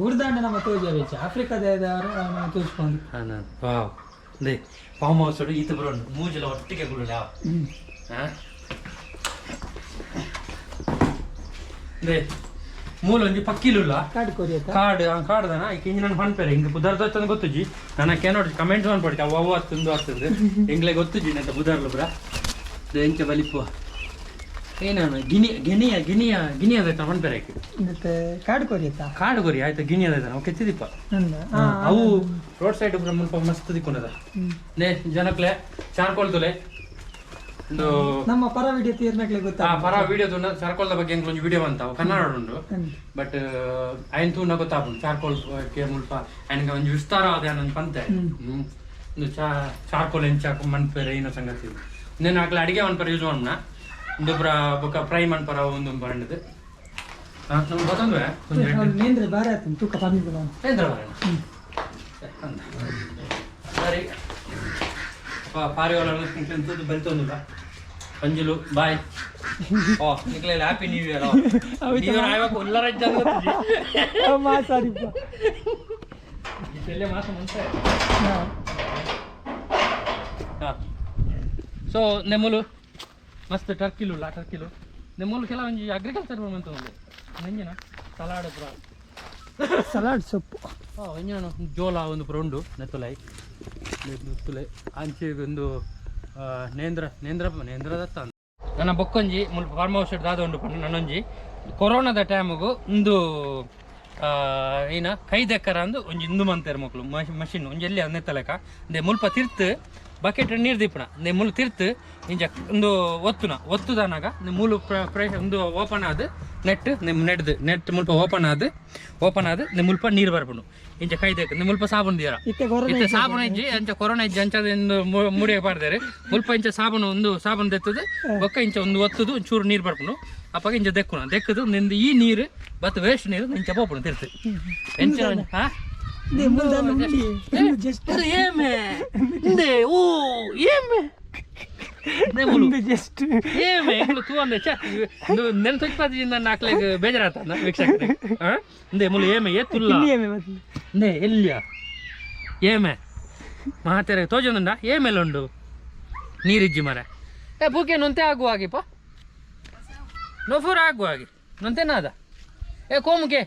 ಊರ್ದಾಂಡ ನಮ್ಮ ತೋಜ ವೆಚ್ಚ ಆಫ್ರಿಕಾದ ನಮ್ಮ ತೋಚ್ಕೊಂಡು. ಹಾಂ ವಾವ್ they farm house ಈತ ಬರೋಣ ಮೂಜೆಲ್ಲ ಒಟ್ಟಿಗೆ ಗುಳ್ಳ. ಹ್ಮ್. They ಮೂಲ ಒಂಜಿ ಪಕ್ಕಿಲುಲ್ಲ. ಕಾಡು ಕೋರಿ ಆಯ್ತಾ? ಕಾಡು ಆ ಕಾಡ್ದನ ಈಗ ಇಂಜಿ ನಾನು ಪನ್ಪೇರೆ ಹಿಂಗೆ ಬುಧಾರ್ ದೋಸ್ತಂದು ಗೊತ್ತುಜಿ ನನ್ನ ಕೇನೋಡ್ ಕಮೆಂಟ್ಸ್ ಮಾಡ್ಪಡ್ತಿ ಅವು ಅವು ಅತ್ತಂದು ಆಗ್ತದೆ ಎಂಗ್ಲೆ ಗೊತ್ತುಜಿ ನಂತ ಬುಧಾರ್ಲು ಬ್ರ they ಎಂಚ ಬಲಿಪುವ ಏನಾನ ಗಿನಿ ಗಿನಿಯ ಗಿನಿಯ ಗಿನಿ ಅದೈತ ಪನ್ಪೇರೆ ಆಯ್ಕೆ. ಮತ್ತೆ ಕಾಡು ಕೋರಿ ಆಯ್ತಾ? ಕಾಡು ಗೊರಿ ಆಯ್ತು ಗಿನಿ ಅದೈತ ನಾವು ಕೆತ್ತಿದಿಪ್ಪ. ನಂದ. ಅವು ರೋಡ್ ಸೈಡ್ ಮುಲ್ಪ ಮಸ್ತ್ ದಿಕ್ಕೊಂಡದ. ನೇ ಜನಕ್ಲೆ ಚಾರ್ಕೋಲ್ ತುಲೆ ಒಂದು. ನಮ್ಮ ಪರ ವಿಡಿಯೋ ತೀರ್ನಕ್ಲೆ ಗೊತ್ತಾ? ಆ ಪರ ವಿಡಿಯೋ ತುಣ್ಣ ಚಾರ್ಕೋಲ್ದ ಬಗ್ಗೆ ಎಂಕ್ಲ ಒಂಜಿ ವಿಡಿಯೋ ಅಂತ ಕನ್ನಡ ಉಂಡು. ಬಟ್ ಅಯ್ಯನ್ ತೂನ ಗೊತ್ತಾಪುಂಡು ಚಾರ್ಕೋಲ್ ಕೆ ಮುಲ್ಪ ಅಯ್ಯನ್ಗೆ ಒಂಜಿ ವಿಸ್ತಾರ ಆದ ಒಂಜಿ ಪಂತೆ. ಹ್ಮ್. ಒಂದು ಚಾರ್ಕೋಲ್ ಎಂಚ ಮನ್ಪೆರೆ ಏನೋ ಸಂಗತಿ నేను ಅಕ್ಲೆ ಅಡಿಗೆ ಮನ್ಪರ ಯೂಸ್ ಮಾಡೋಣ ಒಂದು ಪುರ ಬೊಕ್ಕ ಫ್ರೈ ಮನ್ಪರ ಒಂದು ಬಂಡದು ನಮ್ಗೆ ಗೊತ್ತಂದ್ರೆ ಒಂಜಿ ರೆಡ್ ನೇಂದ್ರೆ ಬಾರಿ ಆಯ್ತು ತೂಕ ಕಮ್ಮಿ ಬಿಡ. ನೇಂದ್ರ ಬಾರಣ್ಣ ಅಂದ ಸರಿ ಪಾರಿವಾಳ ತೂದು ಬಲ್ತೊಂದಿಲ್ಲ. ಅಂಜುಲು ಬಾಯ್. ಓ ನಿಕ್ಲೆ happy new year. New year ಆಯ್ವಾಗ ಉಲ್ಲರಜ್ಜ ಗೊತ್ತಿಜಿ. ಮಾಸಾರಿಪ್ಪ. ಇದೆಲ್ಲ ಮಾಸ ಮುಂಚೆ. ಹಾಂ, ಸೊ ನೆಮ್ಮುಲು ಮಸ್ತ್ ಟರ್ಕಿಲು ಉಲ್ಲ, ಟರ್ಕಿಲು ನೆಮ್ಮುಲು ಕೆಲವೊಂಜಿ ಅಗ್ರಿಕಲ್ಚರ್ ಮಂತ ಉಂಡು ನಂಜಿನ ಸಲಾಡ್ ಪೂರ. ಸಲಾಡ್ ಸೊಪ್ಪು. ಹಾಂ, ಒಂಜಿನ ಜೋಲ ಒಂದು ಪೂರ ಉಂಡು. ನೆತ್ತುಲೈ ನೆತ್ತುಲೈ ಅಂಚೆ ಒಂದು ನೇಂದ್ರ ನೇಂದ್ರ ನೇಂದ್ರ ದತ್ತ. ನನ್ನ ಬೊಕ್ಕೊಂಜಿ ಮುಲ್ಪ ಫಾರ್ಮ್ ಹೌಸ್ ದಾದ ಉಂಡು ಪಂಡ, ನನ್ನೊಂಜಿ ಕೊರೋನಾದ ಟೈಮುಗು ಒಂದು ಏನ ಕೈ ದೆಕ್ಕರ ಅಂದು ಒಂಜಿ ಇಂದು ಮಂತೇರು ಮಕ್ಕಳು ಮಷಿನ್ ಒಂಜಿ ಎಲ್ಲಿ ನೆತ್ತಲೆಕ. ಅಂದೆ ಮುಲ್ಪ ತಿರ್ತು ಬಕೆಟ್ ನೀರು ದೀಪಣ ಅಂದೆ ಮುಳ್ಳು ತಿರ್ತು ಇಂಜ ಒಂದು ಒತ್ತುನ ಒತ್ತುದನಾಗ ಮೂಲು ಪ್ರೆಷ್ ಒಂದು ಓಪನ್ ಆದ್ ನೆಟ್ ನಿಮ್ಮ ನೆಟ್ದು ನೆಟ್ ಮುಲ್ಪ ಓಪನ್ ಆದ್ ಓಪನ್ ಆದ್ ನಿಮ್ಮ ಮುಲ್ಪ ನೀರು ಬರ್ಪುಂಡು. ಇಂಚ ಕೈ ದೆಕ್ಕ ನಿಮ್ಮ ಮುಲ್ಪ ಸಾಬೂನು ದಿಯರ. ಇತ್ತೆ ಕೊರೋನಾ. ಇತ್ತೆ ಸಾಬೂನು ಇಜ್ಜಿ, ಅಂಚ ಕೊರೋನಾ ಇಜ್ಜಿ, ಅಂಚ ಒಂದು ಮುಡಿಯ ಪಾಡ್ದಾರೆ. ಮುಲ್ಪ ಇಂಚ ಸಾಬೂನು ಒಂದು ಸಾಬೂನು ದೆತ್ತದು ಬೊಕ್ಕ ಇಂಚ ಒಂದು ಒತ್ತುದು ಒಂಚೂರು ನೀರು ಬರ್ಪುಂಡು. ಅಪ್ಪಗ ಇಂಚ ದೆಕ್ಕುನ ದೆಕ್ಕದು ನಿಂದು ಈ ನೀರು ಬತ್ ವೇಸ್ಟ್ ನೀರು ಇಂಚ ಪೋಪುಂಡು ತಿರ್ತು ಎಂಚ. ಹಾ. ಇಂದೆ ಮುಲ್ದಾನ ಉಂಡಿ ಜಸ್ಟ್. ಅರೆ ಏಮೆ ಇಂದೆ ಓ ಏಮೆ ಇಂದೆ ಮುಲು. ಇಂದು ಜಸ್ಟ್. ಏಮೆ ಎಂಕುಲು ತೂವಂದೆ ಛೆ ಇಂದು ನೆನ್ ತೊಚ್ಪಾದಿ ನನ್ನ ಅಕ್ಲೆಗ್ ಬೇಜಾರಾತ ವೀಕ್ಷಕರಿಗೆ. ಹಾ, ಇಂದೆ ಮುಲು ಏಮೆ ಏತುಲ್ಲ. ಇನ್ನೇಮೆ ಮತ್ತೆ? ಇಂದೆ ಎಲ್ಲಿಯ ಏಮೆ ಮಾತೆರೆ ತೋಜೊಂದುಂಡ ಏಮೆಲ್ಲ ಉಂಡು. ನೀರಿಜ್ಜಿ ಮರ. ಏ ಬೂಕೆ ನೊಂತೆ ಆಗುವ ಆಗಿಪ್ಪ ನೊಫೂರ್ ಆಗುವ ಆಗಿ ನೊಂತೆನಾದ. ಏ ಕೋಮುಗೆ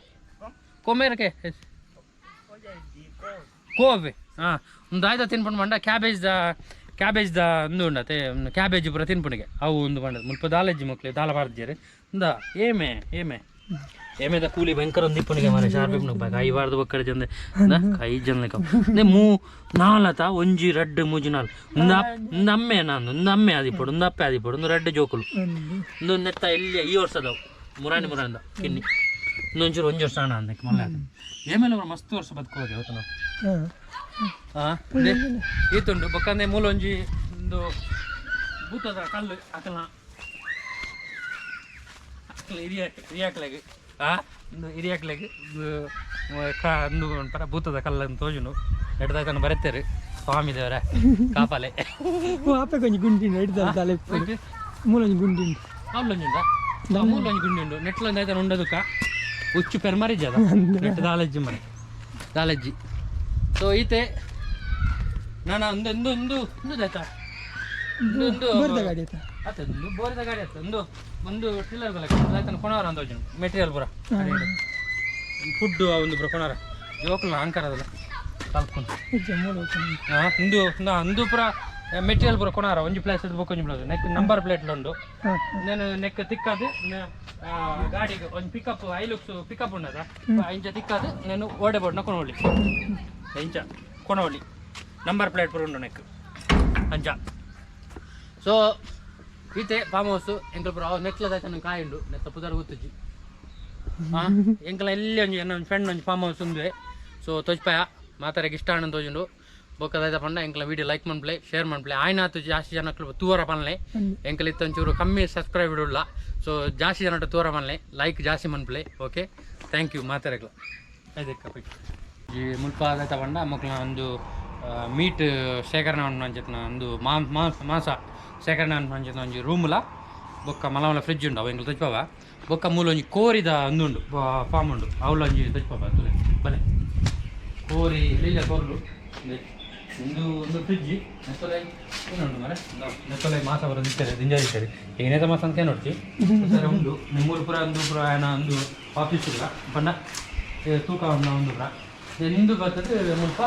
ಕೊಮೇರಕೆ ಕೋವೆ. ಹಾಂ, ಒಂದು ಆಯ್ತಾ ತಿನ್ಪುಂಡು ಮಂಡ ಕ್ಯಾಬೇಜ್ the cabbage the ಒಂದು ಉಂಡತೆ ಕ್ಯಾಬೇಜ್ ಪೂರ ತಿನ್ಪುಣಿಗೆ ಅವು ಒಂದು ಬಂಡದ ಮುಲ್ಪ ದಾಲಜ್ಜಿ ಮಕ್ಳು ದಾಲ ಬಾರ್ದಿಯರು. ಇಂದ ಏಮೆ ಏಮೆ ಏಮೆದ ಕೂಲಿ ಭಯಂಕರ ಒಂದು ಇಪ್ಪುಣಿಗೆ ಮಾರೆ ಶಾರ್ಪ್ ಇಪ್ಪುಣಿ ಕೈ ಬಾರ್ದು ಬಕ್ಕಡೆ ಚಂದ ಕೈ ಜನ ಮೂ ನಾಲತ ಒಂಜಿ ರಡ್ಡ್ ಮೂಜಿ ನಾಲ್ ಒಂದು ಒಂದು ಅಮ್ಮೆ ನಾನು ಒಂದು ಅಮ್ಮೆ ಆದಿಪ್ಪಡು ಒಂದು ಅಪ್ಪೆ ಆದಿಪ್ಪಡು ಒಂದು ರಡ್ಡ್ ಜೋಕುಲು. ಒಂದು ನೆತ್ತ ಎಲ್ಲಿ ಈ ವರ್ಷದವು ಮುರಾಣಿ ಮುರಾಣಿದ ಕಿನ್ನಿ ಇನ್ನೊಂಚೂರು ಒಂಜಿ ವರ್ಷ ಹಣ ಅಂದಕ್ಕೆ ಮಲ್ಲ ಏಮೇಲೆ ಮಸ್ತ್ ವರ್ಷ ಬದುಕುವಾಗ ಇವತ್ತು ನಾವು. ಹಾಂ. ಹಾಂ, ಈತುಂಡು ಬೊಕ್ಕಂದೆ ಮೂಲ ಒಂಜಿ ಒಂದು ಭೂತದ ಕಲ್ಲು ಅಕಲ್ನ ಅಕಲ್ ಹಿರಿಯ ಹಿರಿಯಾಕ್ಲೆಗ್ ಆ ಒಂದು ಹಿರಿಯಾಕ್ಲೆಗ್ ಒಂದು ಒಂದು ಪರ ಭೂತದ ಕಲ್ಲನ್ನು ತೋಜುಂಡು ಎಡ್ದಾಕನ್ನು ಬರೆತೇರು ಸ್ವಾಮಿ ದೇವರ ಕಾಪಾಲೆ. ಓ ಆಪೆ ಕೊಂಚ ಗುಂಡಿ ಉಂಡು ಎಡ್ದಲ್ ತಲೆ ಇಪ್ಪುಂಡು ಮೂಲೊಂಜಿ ಗುಂಡಿ ಉಂಡು. ಅವ್ಲೊಂಜಿ ಉಂಟಾ? ಮೂಲೊಂಜಿ ಗುಂಡಿ ಉಂಡು ನೆಟ್ಲೊಂದು ಆಯ್ತಾನ ಉಂಡದುಕ್ಕ ಉಚ್ಚು ಪೆರ್ಮರಿಜ್ ಅದ ನೆಟ್ ದಾಲಜ್ಜಿ ಮರೆ ದಾಲಜ್ಜಿ. ಸೊ ಈತೆ ನಾನು ಒಂದು ಒಂದು ಒಂದು ಒಂದು ಆಯ್ತಾ ಒಂದು ಒಂದು ಬೋರ್ದ ಗಾಡಿ ಆಯ್ತಾ? ಆತ ಒಂದು ಬೋರಿದ ಗಾಡಿ ಆಯ್ತು ಒಂದು ಒಂದು ಟ್ರಿಲ್ಲರ್ ಬಲಕ್ಕೆ ಆಯ್ತಾನ ಕೊಣಾರ ಅಂತ ಮೆಟೀರಿಯಲ್ ಪೂರ ಫುಡ್ ಒಂದು ಪೂರ ಕೊಣಾರ ಜೋಕುಲ್ ಅಹಂಕಾರ ಅದಲ್ಲ ಕಲ್ತ್ಕೊಂಡು. ಇಜ್ಜ ಮೂಲ ಓಪನ್. ಹಾಂ, ಒಂದು ಅಂದು ಪೂರ ಮೆಟೀರಿಯಲ್ ಪೂರ ಕೊಣಾರ ಒಂಜಿ ಪ್ಲೇಸ್ ಬೊಕ್ಕ ಒಂಜಿ ಪ್ಲೇಸ್ ನೆಕ್ ನಂಬರ್ ಪ್ಲೇಟ್ ಉಂಡು. ಹಾಂ. ನಾನು ನೆಕ್ ತಿಕ್ಕದು ಗಾಡಿಗೆ ಒಂದು ಪಿಕಪ್ ಹೈಲುಕ್ಸ್ ಪಿಕಪ್ ಉಂಡದ ಇಂಚ ತಿಕ್ಕದು ನಾನು ಓಡೆ ಬೋರ್ಡ್ನ ಕೊನೊಳ್ಳಿ ಇಂಚ ಕೊನೊಳ್ಳಿ ನಂಬರ್ ಪ್ಲೇಟ್ ಪೂರ ಉಂಡು ನೆಕ್ ಅಂಚ. ಸೊ ಈತೆ ಫಾರ್ಮ್ ಹೌಸ್ ಎಂಕಲ್ ಪೂರ ನೆಕ್ಲದ ಕಾಯಿ ಉಂಡು ನೆತ್ತ ಪುದರ್ ಗೊತ್ತುಜ್ಜಿ. ಹಾಂ, ಎಂಕಲ ಎಲ್ಲಿ ಒಂಜಿ ಎನ್ನ ಒಂಜಿ ಫ್ರೆಂಡ್ ಒಂಜಿ ಫಾರ್ಮ್ ಹೌಸ್ ಉಂದುವೆ. ಸೊ ತೋಜ್ಪಾಯ ಮಾತಾರಗೆ ಇಷ್ಟ ಆಂಡ್ ತೋಜುಂಡು. ಬೊಕ್ಕ ಪಂಡ ಎಂಕಲ ವಿಡಿಯೋ ಲೈಕ್ ಮನ್ಪ್ಲೆ ಶೇರ್ ಮನ್ಪ್ಲೆ ಆಯ್ನಾತು ಜಾಸ್ತಿ ಜನಕ್ಲು ತೂವರ ಪನ್ಲೆ. ಎಂಕಲ್ ಇತ್ತ ಒಂಚೂರು ಕಮ್ಮಿ ಸಬ್ಸ್ಕ್ರೈಬ್ ಉಳ್ಳ, ಸೊ ಜಾಸ್ತಿ ಜನ ತೂವರ ಪನ್ಲೆ, ಲೈಕ್ ಜಾಸ್ತಿ ಮನ್ಪ್ಲೆ. ಓಕೆ, thank you ಮಾತಾರಗ್ಲ. ಅದಕ್ಕೆ ಈ ಮುಲ್ಪ ಆದಾಯ್ತ ಪಂಡ ಮೊಕ್ಲ ಒಂದು ಮೀಟ್ ಶೇಖರಣೆ ಅಂಚಿನ ಒಂದು ಮಾಂಸ ಮಾಂಸ ಶೇಖರಣೆ ಅಂಚಿನ ಒಂಜಿ ರೂಮ್ಲ ಬೊಕ್ಕ ಮಲ ಮಲ ಫ್ರಿಜ್ ಉಂಡು ಅವು ಎಂಕಲ್ ತಜ್ಪಾವ. ಬೊಕ್ಕ ಮೂಲ ಒಂಜಿ ಕೋರಿದ ಒಂದು ಉಂಡು ಫಾರ್ಮ್ ಉಂಡು ಅವ್ಲ ಒಂಜಿ ತಜ್ಪಾವ ತುಲೆ ಬಲೆ ಕೋರಿ ಇಲ್ಲ ಕೋರ್ಲು ಒಂದು ಒಂದು ಫ್ರಿಜ್ ನೆತ್ತೊಲೆ ಏನುಂಟು ಮರೆ ನೆತ್ತೊಲೆ ಮಾಸ ಬರೋದು ಇತ್ತಾರೆ ದಿಂಜ ಇತ್ತಾರೆ ಈಗ ನೇತ ಮಾಸ ಅಂತ ನೋಡ್ತಿ ಸರಿ ಉಂಡು ನಿಮ್ಮೂರು ಪೂರ ಒಂದು ಪೂರ ಏನ ಒಂದು ಆಫೀಸ್ ಇಲ್ಲ ಪಂಡ ಏ, ತೂಕ ಒಂದು ಒಂದು ಪೂರ ಇಂದು ಬರ್ತದೆ ಮುಲ್ಪ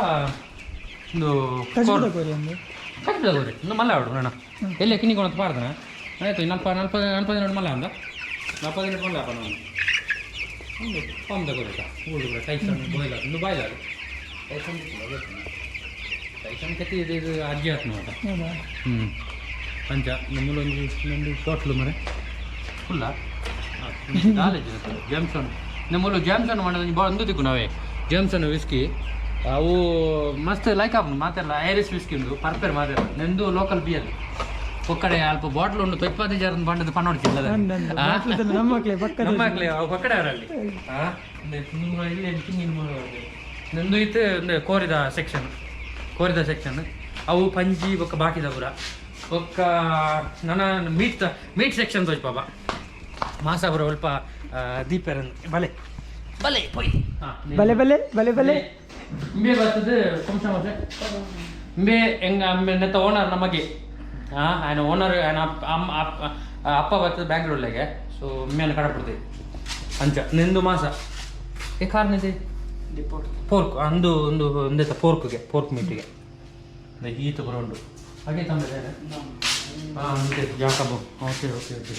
ಒಂದು ಕಜಿಪುದ ಕೋರಿ ಅಂದು. ಕಟ್ಟಿದ ಕೋರಿ ಇನ್ನು ಮಲ್ಲ ಆಡು ಅಣ್ಣ ಎಲ್ಲಿ ಕಿನ್ನಿ ಕೊಣತ್ ಪಾರ್ದನ ಆಯ್ತು ನಲ್ಪ ನಲ್ಪ ನಲ್ಪ ದಿನ ಮಲ್ಲ ಅಂದ ನಲ್ಪ ದಿನ ಮಲ್ಲ ಅಪ್ಪ ನಾನು ಒಂದು ಫಾರ್ಮ್ ತಗೋಬೇಕಾ ಊರು ಪೂರ ಟೈಸನ್ ಬಾಯ್ಲರ್ ಒಂದು ಬಾಯ್ಲರ್ ಟೈಸನ್ ಟೈಸನ್ ಕತ್ತಿ ಇದು ಇದು ಅಜ್ಜಿ ಆತ್ ನೋಡ. ಹೌದಾ? ಹ್ಞೂ, ಪಂಚ ನಮ್ಮಲ್ಲಿ ಒಂಜಿ ಇನ್ನೊಂದು ಟೋಟ್ಲು ಮರೆ ಫುಲ್ಲ ನಾಲೆಜ್ ಜೇಮ್ಸನ್ ನಮ್ಮಲ್ಲಿ ಜೇಮ್ಸನ್ ಮಾಡೋದು ಭಾಳ ಒಂದು ದಿಕ್ಕು ನಾವೇ ಜೇಮ್ಸನ್ ವಿಸ್ಕಿ ಅವು ಮಸ್ತ್ ಲೈಕ್ ಆಪುಂಡು ಮಾತೆಲ್ಲ ಐರಿಸ್ ವಿಸ್ಕಿ ಉಂಡು ಪರ್ಪೇರ್ ಮಾತೆಲ್ಲ ನಂದು ಲೋಕಲ್ ಬಿಯರ್ ಒಕ್ಕಡೆ ಅಲ್ಪ ಬಾಟ್ಲ್ ಉಂಡು ತೊಯ್ಪಾತಿ ಜಾರ ಬಂಡದ ಪಣ್ಣೋಡ್ತಿಲ್ಲ. ಅಂದ್ ಅಂದ್. ಬಾಟ್ಲು ನಮ್ಮ ಮಕ್ಳೇ ಪಕ್ಕದ. ನಮ್ಮ ಮಕ್ಳೇ ಅವು ಪಕ್ಕಡೆ ಅವರಲ್ಲಿ ಇಲ್ಲಿ ನಂದು ಇತ್ತು ಒಂದು ಕೋರಿದ ಸೆಕ್ಷನ್ ಕೋರಿದ ಸೆಕ್ಷನ್ ಅವು ಪಂಜಿ ಬೊಕ್ಕ ಬಾಕಿದ ಪೂರ. ಬೊಕ್ಕ ನನ ಮೀಟ್ ಮೀಟ್ ಸೆಕ್ಷನ್ ತೋಜ್ ಪಾಪ ಮಾಸ ಬರೋ ಅಲ್ಪ ದೀಪೆರ್ ಬಲೆ ಬಲೆ ಪೋಯ್. ಹಾಂ. ಬಲೆ ಬಲೆ ಬಲೆ ಬಲೆ. ಇಂಬೆ ಬರ್ತದೆ ಕೊಂಚ ಮತ್ತೆ ಇಂಬೆ ಹೆಂಗ ನೆತ್ತ ಓನರ್ ನಮಗೆ. ಹಾಂ, ఆయన ಓನರ್, ఆయన ಅಮ್ಮ ಅಪ್ಪ ಅಪ್ಪ ಬರ್ತದೆ ಬ್ಯಾಂಗ್ಳೂರ್ಲೆಗೆ. ಸೊ ಇಮ್ಮೆನ ಕಡಪಡ್ತೀವಿ ಅಂಚ. ನಿಂದು ಮಾಸ ಏ ಕಾರಣ ಇದೆ ಪೋರ್ಕ್ ಅಂದು ಒಂದು ಒಂದೇತ ಪೋರ್ಕ್ಗೆ, ಪೋರ್ಕ್ ಮೀಟಿಗೆ ಈತ ಬರೋಂಡು ಹಾಗೆ ತಂದೆ. ಹಾಂ, ಅಂತೆ ಜಾಕಬು. ಓಕೆ ಓಕೆ ಓಕೆ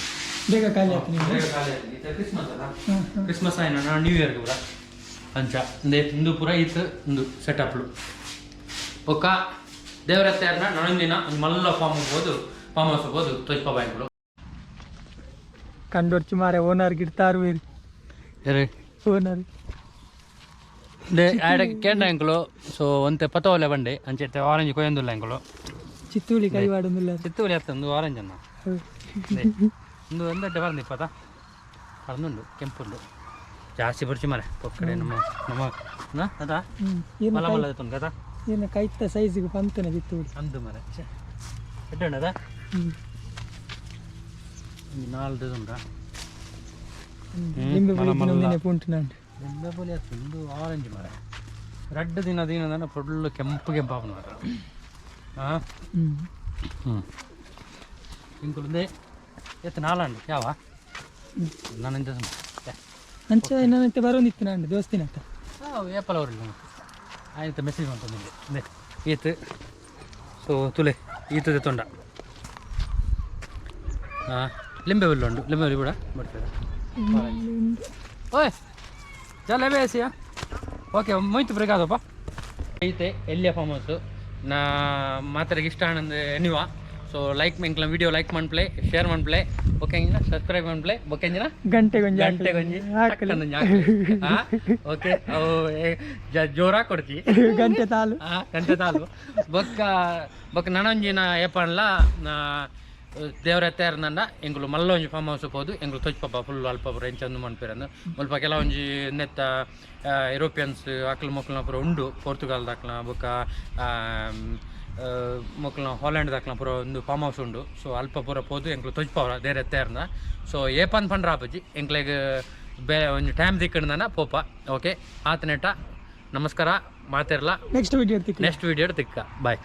ಬೇಗ ಖಾಲಿ ಆಯ್ತು ನಿಮ್ಗೆ. ಬೇಗ ಖಾಲಿ ಆಯ್ತು. ಈತ ಕ್ರಿಸ್ಮಸ್ ಅಲ್ಲ? ಹ್ಮ್, ಹ್ಮ್. ಕ್ರಿಸ್ಮಸ್ ಆಯ್ನ ನಾನು ನ್ಯೂ ಇಯರ್ಗೆ ಪೂರ ಅಂಚ. ಇಂದೇ ಇಂದು ಪೂರ ಈತ್ ಇಂದು ಸೆಟಪ್ಲು. ಬೊಕ್ಕ ದೇವರತ್ತೆಯರ್ನ ನನೊಂದಿನ ಒಂದು ಮಲ್ಲ ಫಾರ್ಮ್ ಹೋಗ್ಬೋದು, ಫಾರ್ಮ್ ಹೌಸ್ ಹೋಗ್ಬೋದು ತೋಜ್ಪ ಬ್ಯಾಂಕ್ಗಳು. ಕಂಡೊರ್ಚು ಮಾರೆ ಓನರ್ ಗಿಡ್ತಾರು ಬೇರೆ. ಓನರ್. ಆಡ ಕೇಂದ್ರ ಎಂಕುಲು. ಸೊ ಒಂತೆ ಪತೋಲೆ ಬಂಡೆ ಅಂಚೆ ಆರೆಂಜ್ ಕೊಯ್ಯೊಂದುಲ್ಲ ಎಂಕುಲು. ಚಿತ್ತೂಳಿ ಕೈ ವಾಡೊಂದುಲ್ಲ. ಚಿತ್ತೂಲಿ ಅತ್ತ ಒಂದು ಆರೆಂಜ್ ಅನ್ನ ಒಂದು ಒಂದಡ್ಡೆ ಬರಂದು ಇಪ್ಪತ್ತ ಪರ್ನುಂಡು, ಕೆಂಪುಂಡು. ಜಾಸ್ತಿ ಬರ್ಚಿ ಮಾರೆ ಪೊಕ್ಕಡೆ ನಮ್ಮ ನಮ್ಮ ನಾ ಅದಾ. ಹ್ಮ್ ಏನು? ಮಲ್ಲ ಮಲ್ಲ ತುನ್ ಕದಾ. ಏನು ಕೈತ ಸೈಜ್ಗೆ ಪಂತನೆ ಚಿತ್ತೂಳಿ. ಅಂದು ಮರೆ ಎಡ್ಡೆ ಉಂಡದ. ಹ್ಮ್. ಒಂದು ನಾಲ್ದು ಉಂಟಾ? ಲಿಂಬೆ ಮಲ್ಲ ಪುಳಿ ಮಲ್ಲ. ನೆನಪು ಉಂಟು ನಾನು. ಲಿಂಬೆ ಪುಳಿ ಅತ್ತು ಒಂದು ಆರೆಂಜ್ ಮಾರೆ. ರಡ್ಡು ದಿನ ದಿನ ಫುಲ್ ಕೆಂಪು ಕೆಂಪು ಆಪುಂಡು ಮಾರೆ. ಹಾಂ. ಹ್ಮ್. ಹ್ಞೂ, ಇಂಕುಲುಂದೆ ಎತ್ತು ನಾಲಾಂಡು ಯಾವ ನಾನು ಎಂತ. ಅಂಚ ಏನಂತೆ ಬರೋದಿತ್ತು ನಾನು ದೋಸ್ತಿನ ಅಂತ. ಏಪಲ ಅವರಿಲ್ಲ ಆಯ್ತು, ಮೆಸೇಜ್ ಬಂತು ನಿಮಗೆ. ಇಂದೆ ಈತ್. ಸೊ ತುಲೆ ಈತದೆ ತೊಂಡ. ಹಾಂ, ಲಿಂಬೆ ಹುಲ್ಲು ಉಂಟು. ಲಿಂಬೆ ಹುಲ್ಲು ಕೂಡ ಬರ್ತಾರೆ. ಓಯ್ ಚಲ ಬೇಸಿಯಾ. ಓಕೆ, ಮೊಯ್ತು ಬ್ರೇಕ್ ಐತೆ. ಎಲ್ಲಿಯ ಫಾರ್ಮ್ ಹೌಸ್ ನಾ ಮಾತಾಡಿಗೆ ಇಷ್ಟ ಆನಂದ್ ಎನಿವಾ. ಸೊ ಲೈಕ್ ಎಂಕ್ಲ ವಿಡಿಯೋ ಲೈಕ್ ಮನ್ಪ್ಲೆ, ಶೇರ್ ಮನ್ಪ್ಲೆ, ಓಕೆ ಇಂಜಿನ ಸಬ್ಸ್ಕ್ರೈಬ್ ಮನ್ಪ್ಲೆ, ಓಕೆ ಇಂಜಿನ ಗಂಟೆ ಗೊಂಜಿ. ಗಂಟೆ ಗೊಂಜಿ. ಹಾಕಲಿ. ಓಕೆ, ಅವು ಜೋರಾ ಕೊಡ್ತಿ. ಗಂಟೆ ತಾಲು. ಆ, ಗಂಟೆ ತಾಲು. ಬೊಕ್ಕ ಬೊಕ್ಕ ನನೊಂಜಿನ ಏಪನ್ಲ ದೇವರ ತಯಾರನಂಡ ಎಂಕುಲು ಮಲ್ಲ ಒಂಜಿ ಫಾರ್ಮ್ ಹೌಸ್ ಪೋದು ಎಂಕುಲು ತೊಜ್ಪಪ್ಪ ಫುಲ್ ಅಲ್ಪ ಪೂರ ಎಂಚಂದು ಮನ್ಪೇರಂದು. ಮುಲ್ಪ ಕೆಲವೊಂಜಿ ನೆತ್ತ ಯುರೋಪಿಯನ್ಸ್ ಅಕ್ಲು ಮೊಕ್ಲ್ನ ಪೂರ ಉಂಡು. ಪೋರ್ಚುಗಾಲ್ ದಾಕ್ಲ ಬೊಕ್ಕ ಮೊಕ್ಲ್ನ ಹಾಲೆಂಡ್ ದಾಕ್ಲ ಪೂರ ಒಂದು ಫಾರ್ಮ್ ಹೌಸ್ ಉಂಡು. ಸೊ ಅಲ್ಪ ಪೂರ ಪೋದು ಎಂಕುಲು ತೊಜ್ಪವರ ದೇರ ತಯಾರ್ನ. ಸೊ ಏಪನ್ ಪಂಡ್ರ ಆಪುಜಿ, ಎಂಕ್ಲೆಗ್ ಬೇ ಒಂಜಿ ಟೈಮ್ ತಿಕ್ಕಂಡನ ಪೋಪ. ಓಕೆ, ಆತನೇಟ ನಮಸ್ಕಾರ ಮಾತಿರ್ಲ. ನೆಕ್ಸ್ಟ್ ವಿಡಿಯೋ ತಿಕ್ಕ. ನೆಕ್ಸ್ಟ್ ವಿಡಿಯೋ ತಿಕ್ಕ, ಬಾಯ್.